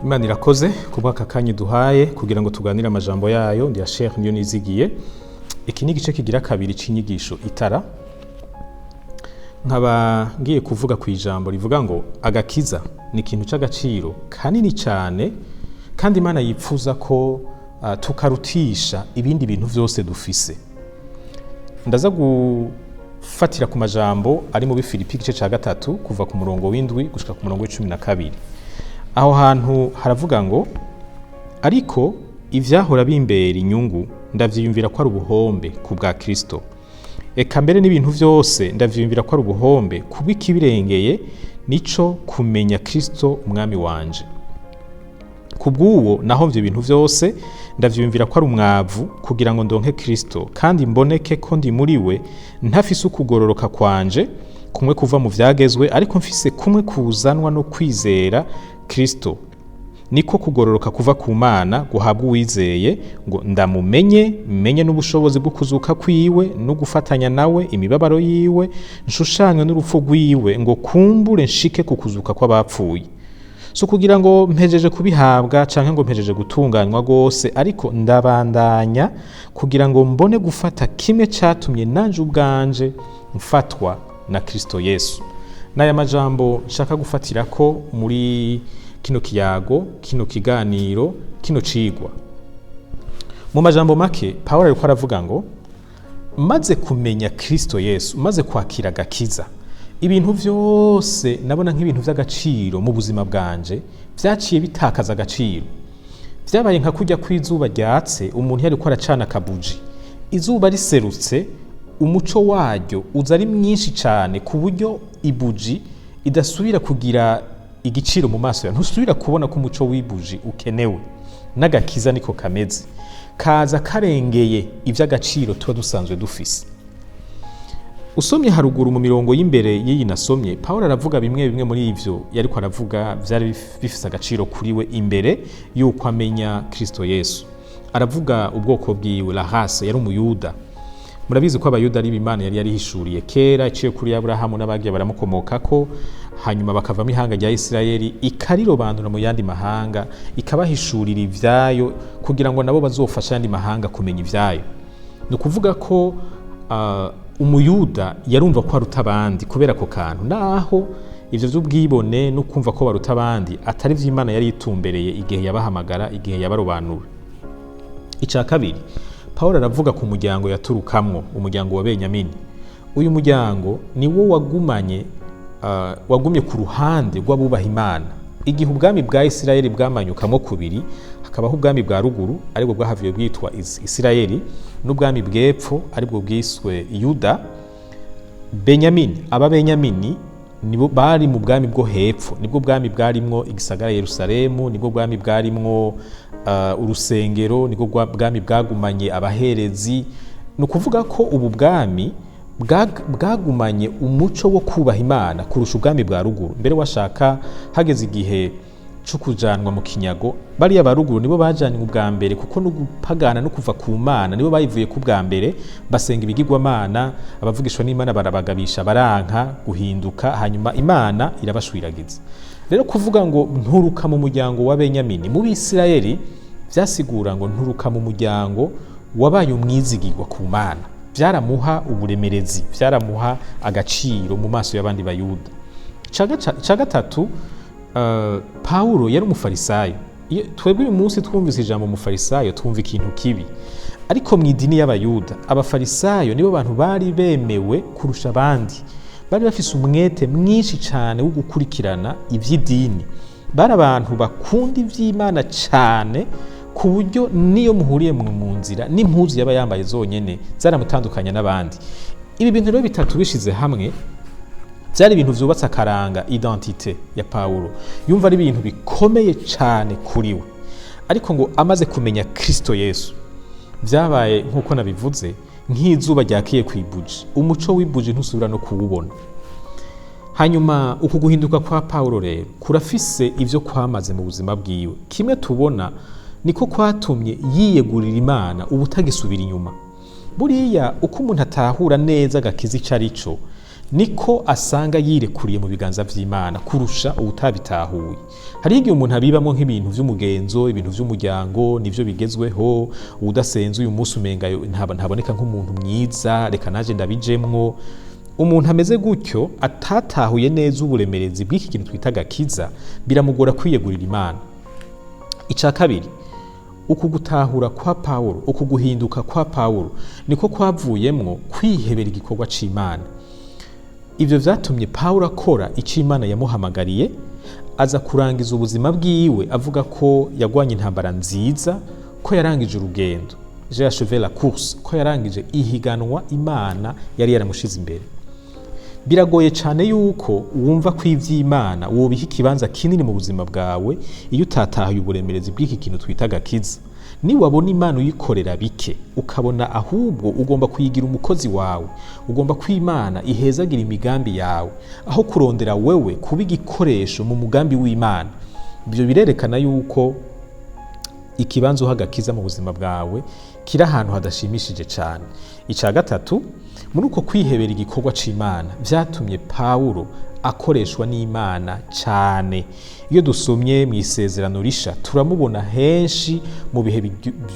Imana irakoze kubw'aka kanya duhaye kugira ngo tuganire amajambo yayo. Ndi Sheikh niyo nizigiye. Iki ni igice kigira kabiri c'inyigisho itara. Nkaba ngiye kuvuga ku ijambo rivuga ngo agakiza ni ikintu c'agaciro kanini cyane, kandi Imana yipfuza ko tukarutisha ibindi bintu vyose dufise. Ndaza gufatira ku majambo ari mu Bifilipi, igice ca 3, kuva ku murongo w'7 gushika ku murongo w'12. Aho hantu haravuga ngo: "Ariko ivyahora bimbera inyungu ndavyiyumvira ko ari ubuhombe ku bwa Kristo. Eka mbere n'ibintu vyose ndavyiyumvira ko ari ubuhombe kubw'ikibirengeye, nico kumenya Kristo umwami wanje. Kubw'uwo nahomvye ibintu vyose, ndavyiyumvira ko ari umwavu, kugira ngo ndonke Kristo, kandi mboneke ko ndi muri we, ntafise ukugororoka kwanje kumwe kuva mu vyagezwe, ariko mfise kumwe kuzanwa no kwizera Kristo, niko kugororoka kuva ku Mana guhabwa uwizeye, ngo ndamumenye, menye n'ubushobozi bwo kuzuka kwiwe, no gufatanya nawe imibabaro yiwe, nshushanywe n'urupfu rwiwe, ngo kumbure nshike ku kuzuka kw'abapfuye. So kugira ngo mpejeje kubihabwa canke ngo mpejeje gutunganywa rwose, ariko ndabandanya kugira ngo mbone gufata kimwe catumye nanje ubwanje mfatwa na Kristo Yesu." N'aya majambo nshaka gufatira ko muri kino kiyago, kino kiganiro, kino cigwa. Mu majambo make, Pawulo ariko aravuga ngo maze kumenya Kristo Yesu, maze kwakira agakiza, ibintu vyose nabona nk'ibintu vy'agaciro mu buzima bwanje vyaciye bitakaza agaciro. Vyabaye nka kurya kw'izuba ryatse, umuntu yariko aracana akabuji. Izuba riserutse, umuco waryo uza ari mwinshi cyane ku buryo ibuji idasubira kugira igiciro mu maso yawe, ntusubira kubona ko umuco w'ibuji ukenewe. N'agakiza niko kameze, kaza karengeye iby'agaciro tuba dusanzwe dufise. Usomye haruguru mu mirongo y'imbere y'iyi nasomye, Paul aravuga bimwe bimwe muri ivyo yariko aravuga vyari bifise agaciro kuri we imbere yuko amenya Kristo Yesu. Aravuga ubwoko bwiwe, la race, yari umuyuda. Murabizi ko abayuda ari Imana yari yarihishuriye kera iciye kuri Aburahamu n'abagiye baramukomokako, hanyuma bakavamo ihanga rya Isirayeli, ikarirobanura mu yandi mahanga, ikabahishurira ivyayo kugira ngo nabo bazofashe ayandi mahanga kumenya ivyayo. Ni ukuvuga ko umuyuda yarumva ko aruta abandi kubera ako kantu, naho ivyo vy'ubwibone no kumva ko baruta abandi atari vy'Imana yari yitumbereye igihe yabahamagara, igihe yabarobanura. Icya kabiri, Paul aravuga ku muryango yaturukamwo, umuryango wa Benyamini. Uyu muryango ni wo wagumanye wagumye ku ruhande rw'abubaha Imana igihe ubwami bwa Isirayeli bwamanyukamo kubiri, hakabaho ubwami bwa ruguru, aribwo bwahavuye bwitwa Isirayeli, n'ubwami bw'epfo, aribwo bwiswe Yuda. Benyamini, aba Benyamini nibo bari mu bwami bwo hepfo. Nibwo bwami bwarimwo igisagara Yerusalemu, nibwo bwami bwarimwo urusengero, nibwo bwami bwagumanye abaherezi. Ni ukuvuga ko ubu bwami bwagumanye umuco wo kubaha Imana kurusha ubwami bwa ruguru. Mbere washaka hageze igihe cyo kujanwa mu kinyago, bariya ba ruguru nibo bajanywe ubwa mbere, kuko no gupagana no kuva ku Mana nibo bayivuye ku bwa mbere, basenga ibigirwamana, abavugishwa n'Imana barabagabisha baranka guhinduka, hanyuma Imana irabashwiragiza. Rero kuvuga ngo nturuka mu muryango wa Benyamini mu Bisirayeli vyasigura ngo nturuka mu muryango wabaye umwizigirwa ku Mana. Vyaramuha uburemerezi, vyaramuha agaciro mu maso y'abandi bayuda. Ica gatatu, Paulo yari umufarisayo. Twebwe uyu munsi twumvise ijambo umufarisayo twumva ikintu kibi, ariko mu idini y'abayuda abafarisayo nibo bantu bari bemewe kurusha abandi. Bari bafise umwete mwinshi cyane wo gukurikirana iby'idini. Bari abantu bakunda iby'Imana cyane, ku buryo niyo muhuriye mu nzira, n'impuzu yaba yambaye zonyene zaramutandukanya n'abandi. Ibi bintu rero bitatu bishize hamwe byari ibintu vyubatse akaranga, identité ya Paulo. Yumva ari ibintu bikomeye cyane kuri we. Ariko ngo amaze kumenya Kristo Yesu, vyabaye nk'uko nabivuze, nk'izuba ryakiye ku ibuji. Umuco w'ibuji ntusubira no kuwubona. Hanyuma uku guhinduka kwa Paulo rero kurafise ivyo kwamaze mu buzima bwiwe. Kimwe tubona niko kwatumye yiyegurira Imana ubutagisubira inyuma. Buriya uko umuntu atahura neza agakiza ico ari cyo, Niko asanga yirekuriye mu biganza vy'Imana kurusha uwutabitahuye. Hariho igihe umuntu abibamwo nk'ibintu vy'umugenzo, ibintu vy'umuryango, nivyo bigezweho. Uwudasenze uyu munsi umenga ntaboneka nk'umuntu mwiza, reka naje ndabijemwo. Umuntu ameze gutyo atatahuye neza uburemerezi bw'iki kintu twita agakiza, biramugora kwiyegurira Imana. Icya kabiri, uku gutahura kwa Pawulo, uku guhinduka kwa Pawulo niko kwavuyemwo kwihebera igikorwa c'Imana. Ibyo vyatumye Pawulo akora icyo Imana yamuhamagariye, aza kurangiza ubuzima bwiwe avuga ko yagwanye intambara nziza, ko yarangije urugendo, j'ai achevé la course, ko yarangije ihiganwa Imana yari yaramushize imbere. Biragoye cyane yuko wumva ko iby'Imana wobiha ikibanza kinini mu buzima bwawe iyo utatahuye uburemerezi bw'iki kintu twita agakiza. Niwabona Imana uyikorera bike, ukabona ahubwo ugomba kuyigira umukozi wawe, ugomba ko Imana ihezagira imigambi yawe aho kurondera wewe kuba igikoresho mu mugambi w'Imana, ibyo birerekana yuko ikibanza uha agakiza mu buzima bwawe kiri ahantu hadashimishije cyane. Icya gatatu, muri uko kwihebera igikorwa c'Imana vyatumye Pawulo akoreshwa n'Imana cyane. Iyo dusomye mu Isezerano Risha, turamubona henshi mu bihe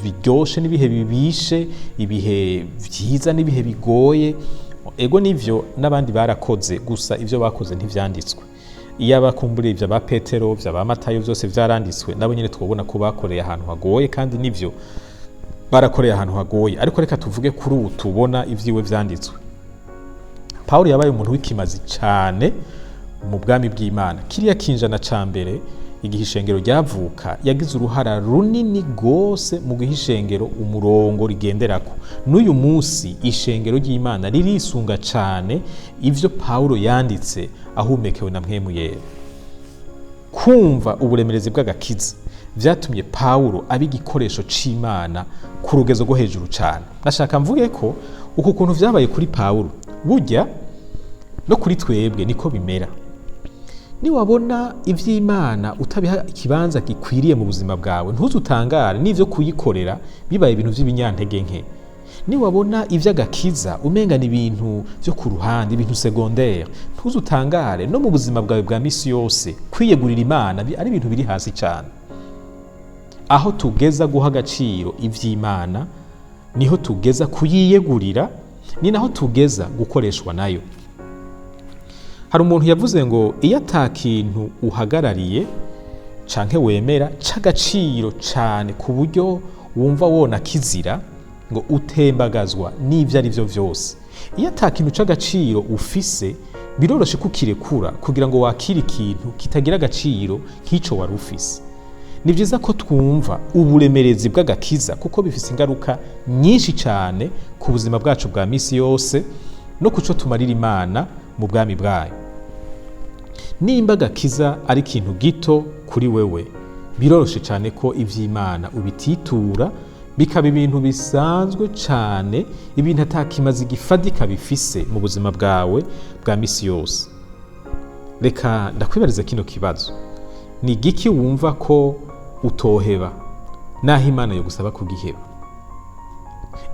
biryoshe n'ibihe bibishe, ibihe vyiza n'ibihe bigoye. Ego nivyo, n'abandi barakoze, gusa ivyo bakoze ntivyanditswe. Iyo abakumburiye ivyo ba Petero, vya ba Matayo vyose vyaranditswe, nabo nyene twobona ko bakoreye ahantu hagoye, kandi nivyo, barakoreye ahantu hagoye. Ariko reka tuvuge kuri ubu tubona ivyiwe vyanditswe. Pawulo yabaye umuntu w'ikimazi cyane mu bwami bw'Imana. Kiriya kinjana ca mbere, igihe ishengero ryavuka, yagize uruhara runini rwose mu guha ishengero umurongo rigenderako. N'uyu munsi ishengero ry'Imana ririsunga cyane ivyo Pawulo yanditse ahumekewe na Mpwemu Yera. Kumva uburemerezi bw'agakiza vyatumye Pawulo aba igikoresho c'Imana ku rugezo rwo hejuru cyane. Nashaka mvuge ko uku kuntu vyabaye kuri Pawulo, burya no kuri twebwe niko bimera. Niwabona ivy'Imana utabiha ikibanza gikwiriye mu buzima bwawe, ntuzutangare n'ivyo kuyikorera bibaye ibintu vy'ibinyantege nke. Niwabona ivy'agakiza umenga ni ibintu vyo ku ruhande, ibintu secondaire, ntuzutangare no mu buzima bwawe bwa misi yose kwiyegurira Imana ari ibintu biri hasi cyane. Aho tugeza guha agaciro ivy'Imana niho tugeza kuyiyegurira, ni naho tugeza gukoreshwa nayo. Hari umuntu yavuze ngo iyo ata kintu uhagarariye canke wemera c'agaciro cane ku buryo wumva wona kizira, ngo utembagazwa n'ivyo ari vyo vyose. Iyo ata kintu c'agaciro ufise, biroroshe kukirekura kugira ngo wakire ikintu kitagira agaciro nk'ico wari ufise. Ni byiza ko twumva uburemerezi bw'agakiza, kuko bifise ingaruka nyinshi cyane ku buzima bwacu bwa misi yose no kuco tumarira Imana mu bwami bwayo. Nimba agakiza ari ikintu gito kuri wewe, biroroshe cyane ko ivy'Imana ubititura bikaba ibintu bisanzwe cyane, ibintu atakimazi gifadika bifise mu buzima bwawe bwa misi yose. Reka ndakwibariza kino kibazo: ni igiki wumva ko utoheba naho Imana yo gusaba kugiheba?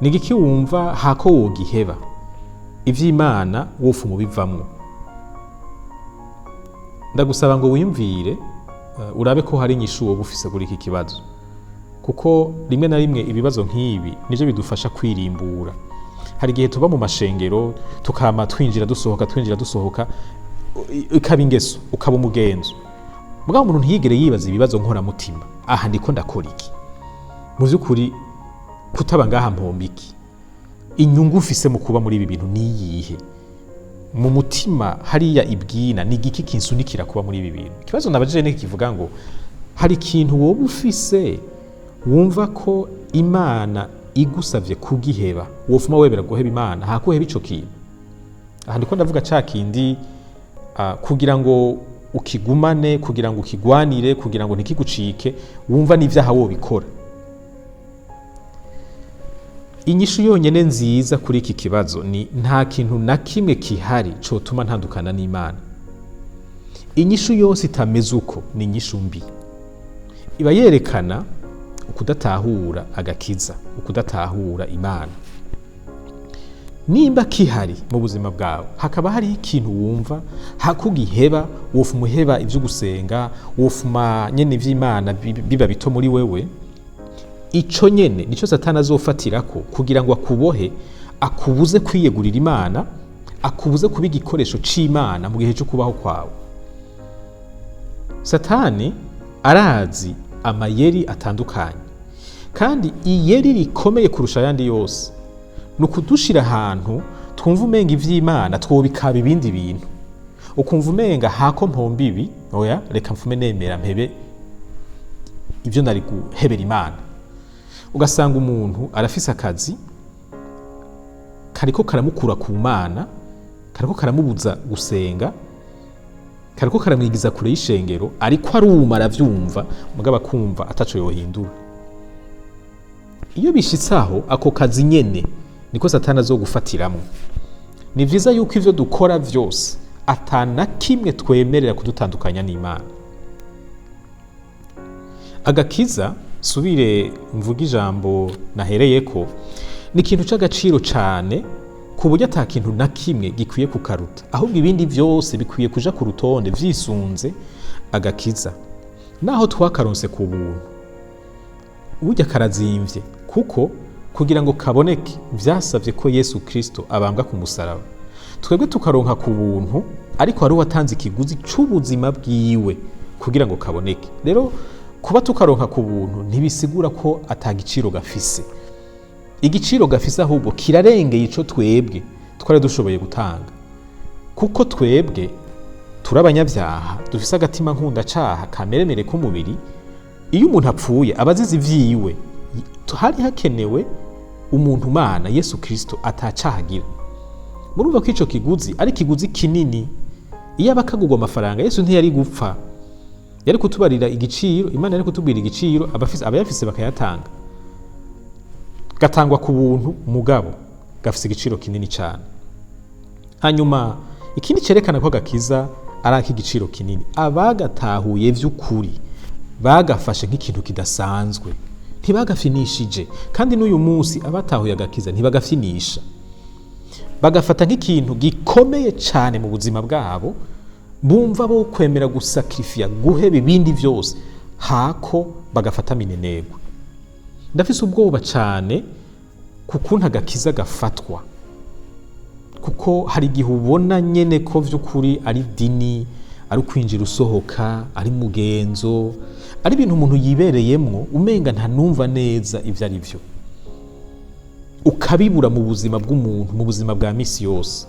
Ni igiki wumva hako wogiheba ivy'Imana wofu mubivamwo? Ndagusaba ngo wiyumvire, urabe ko hari inyishu woba ufise kuri iki kibazo, kuko rimwe na rimwe ibibazo nk'ibi nivyo bidufasha kwirimbura. Hari igihe tuba mu mashengero tukama twinjira dusohoka, twinjira dusohoka, ikaba ingeso, ukaba umugenzo, mugabo umuntu ntiyigere yibaza ibibazo nkoramutima: aha ndiko ndakora iki mu vy'ukuri? Kutaba ngaha mpomba iki? Inyungu ufise mu kuba muri ibi bintu niyihe? Mu mutima hariya ibwina ni igiki kinsunikira kuba muri ibi bintu? Ikibazo nabajije ni kivuga ngo hari ikintu woba ufise wumva ko Imana igusavye kugiheba wofuma webera guheba Imana hakuheba ico kintu? Aha ndiko ndavuga ca kindi kugira ngo ukigumane, kugira ngo ukigwanire, kugira ngo ntikigucike, wumva n'ivyaha wobikora. Inyishu yonyene nziza kuri iki kibazo ni: nta kintu na kimwe kihari cotuma ntandukana n'Imana. Inyishu yose itameze uko ni inyishu mbi, iba yerekana ukudatahura agakiza, ukudatahura Imana. Nimba kihari mu buzima bwawe, hakaba hariho ikintu wumva hakugiheba, wofuma uheba ibyo gusenga, wofuma nyene ivy'Imana biba bito muri wewe. Ico nyene nico Satani azofatirako kugira ngo akubohe, akubuze kwiyegurira Imana, akubuze kuba igikoresho c'Imana mu gihe cyo kubaho kwawe. Satani arazi amayeri atandukanye, kandi iyeri rikomeye kurusha ayandi yose ni ukudushira ahantu twumva umenga ivy'Imana twobikaba ibindi bintu, ukumva umenga hako mpomba ibi, oya, reka mfume nemera mpebe ibyo nari guhebera Imana. Ugasanga umuntu arafise akazi kariko karamukura ku Mana, kariko karamubuza gusenga, kariko karamwigiza kure y'ishengero, ariko aruma aravyumva, mugabo akumva ataco yohindura. Iyo bishitse aho, ako kazi nyene niko Satani azogufatiramwo. Ni vyiza yuko ivyo dukora vyose atana kimwe twemerera kudutandukanya n'Imana. Agakiza, subire mvuga ijambo nahereyeko, ni ikintu c'agaciro cane ku buryo ata kintu na kimwe gikwiye kukaruta, ahubwo ibindi vyose bikwiye kuja ku rutonde vyisunze agakiza. Naho twakaronse ku buntu, burya karazimvye, kuko kugira ngo kaboneke vyasavye ko Yesu Kristo abambwa ku musaraba. Twebwe tukaronka ku buntu, ariko hari uwatanze ikiguzi c'ubuzima bwiwe kugira ngo kaboneke. Rero kuba tukaronka ku buntu ntibisigura ko ata giciro gafise. Igiciro gafise ahubwo kirarengeye ico twebwe twari dushoboye gutanga, kuko twebwe turi abanyabyaha, dufise agatima nkundacaha kameremere k'umubiri. Iyo umuntu apfuye aba azize ivyiwe. Hari hakenewe umuntu mana Yesu Kristo atacahagira. Murumva ko ico kiguzi ari ikiguzi kinini. Iyo aba akagurwa amafaranga, Yesu ntiyari gupfa, yari kutubarira igiciro, Imana yari kutubwira igiciro, abayafise bakayatanga. Gatangwa ku buntu, mugabo gafise igiciro kinini cyane. Hanyuma ikindi cyerekana ko agakiza ari ak'igiciro kinini, abagatahuye vy'ukuri bagafashe nk'ikintu kidasanzwe, ntibagafinishije. Kandi n'uyu munsi abatahuye agakiza ntibagafinisha, bagafata nk'ikintu gikomeye cyane mu buzima bwabo, bumva bo kwemera gusakrifiya, guheba ibindi byose hako bagafata minenegwe. Ndafise ubwoba cyane ku kuntu agakiza gafatwa, kuko hari igihe ubona nyene ko vy'ukuri ari dini, ari ukwinjira usohoka, ari mugenzo, ari ibintu umuntu yibereyemwo, umenga ntanumva neza ivyo ari vyo, ukabibura mu buzima bw'umuntu, mu buzima bwa misi yose.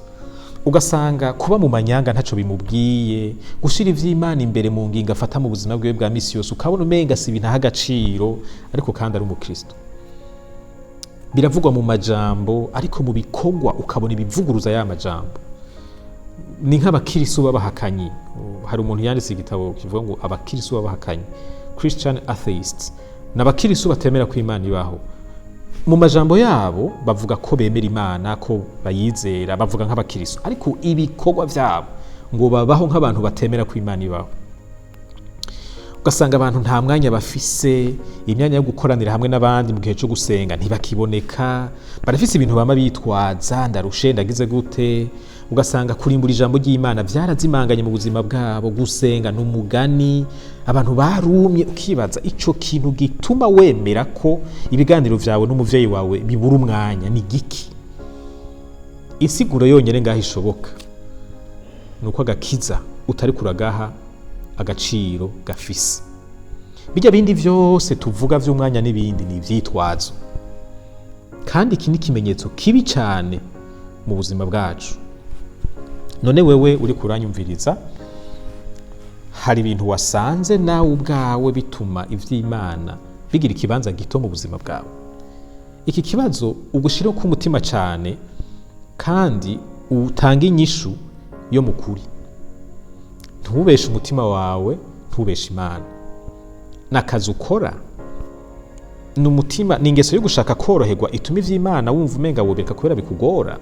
Ugasanga kuba mu manyanga ntaco bimubwiye, gushira ivy'Imana imbere mu ngingo afata mu buzima bwiwe bwa misi yose ukabona umenga si ibintu aha agaciro, ariko kandi ari umukristo. Biravugwa mu majambo, ariko mu bikorwa ukabona ibivuguruza ya majambo. Ni nk'abakirisu b'abahakanyi. Hari umuntu yanditse igitabo kivuga ngo abakirisu b'abahakanyi, Christian atheists, ni abakirisu batemera ko Imana ibaho. Mu majambo yabo bavuga ko bemera Imana, ko bayizera, bavuga nk'abakirisu, ariko ibikorwa vyabo ngo babaho nk'abantu batemera ko Imana ibaho. Ugasanga abantu nta mwanya bafise, imyanya yo gukoranira hamwe n'abandi mu gihe cyo gusenga ntibakiboneka, barafise ibintu bama bitwaza, ndarushe, ndagize gute. Ugasanga kurimbura ijambo ry'Imana vyarazimanganye mu buzima bwabo, gusenga n'umugani, abantu barumye. Ukibaza ico kintu gituma wemera ko ibiganiro vyawe n'umuvyeyi wawe bibura umwanya ni giki? Insiguro yonyene ngaho ishoboka ni uko agakiza utari kuragaha agaciro gafise. Bijya bindi vyose tuvuga vy'umwanya n'ibindi ni ivyitwazo, kandi iki ni ikimenyetso kibi cyane mu buzima bwacu. None wewe uri kuranyumviriza, hari ibintu wasanze nawe ubwawe bituma ivy'Imana bigira ikibanza gito mu buzima bwawe? Iki kibazo ugushire ku mutima cyane, kandi utange inyishu yo mu kuri. Ntubeshe umutima wawe, ntubeshe Imana. N'akazi ukora, ni umutima, ni ingeso yo gushaka koroherwa ituma ivy'Imana wumva umenga wobireka kubera bikugora,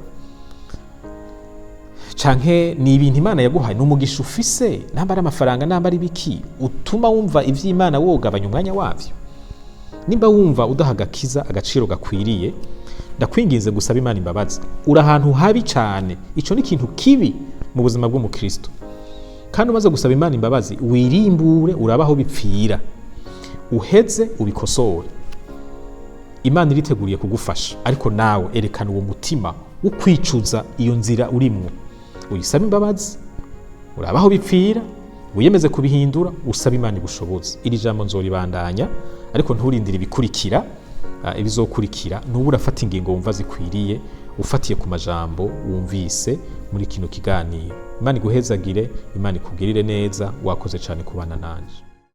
canke ni ibintu Imana yaguhaye, ni umugisha ufise, namba ari amafaranga, namba ari biki, utuma wumva ivy'Imana wogabanya umwanya wavyo? Nimba wumva udaha agakiza agaciro gakwiriye, Ndakwinginze gusaba Imana imbabazi. Uri ahantu habi cyane. Icyo ni ikintu kibi mu buzima bw'umukristo. Kandi umaze gusaba Imana imbabazi, wirimbure, urabe aho bipfira, uheze ubikosore. Imana iriteguriye kugufasha, ariko nawe erekana uwo mutima wo kwicuza iyo nzira urimwo, uyisaba imbabazi, urabe aho bipfira, wiyemeze kubihindura, usaba Imana igushoboze. Iri jambo nzoribandanya, ariko nturindire ibikurikira, ibizokurikira. Nubu urafata ingingo wumva zikwiriye, ufatiye ku majambo wumvise muri kino kiganiro. Imana iguhezagire, Imana ikugirire neza. Wakoze cyane kubana nanje.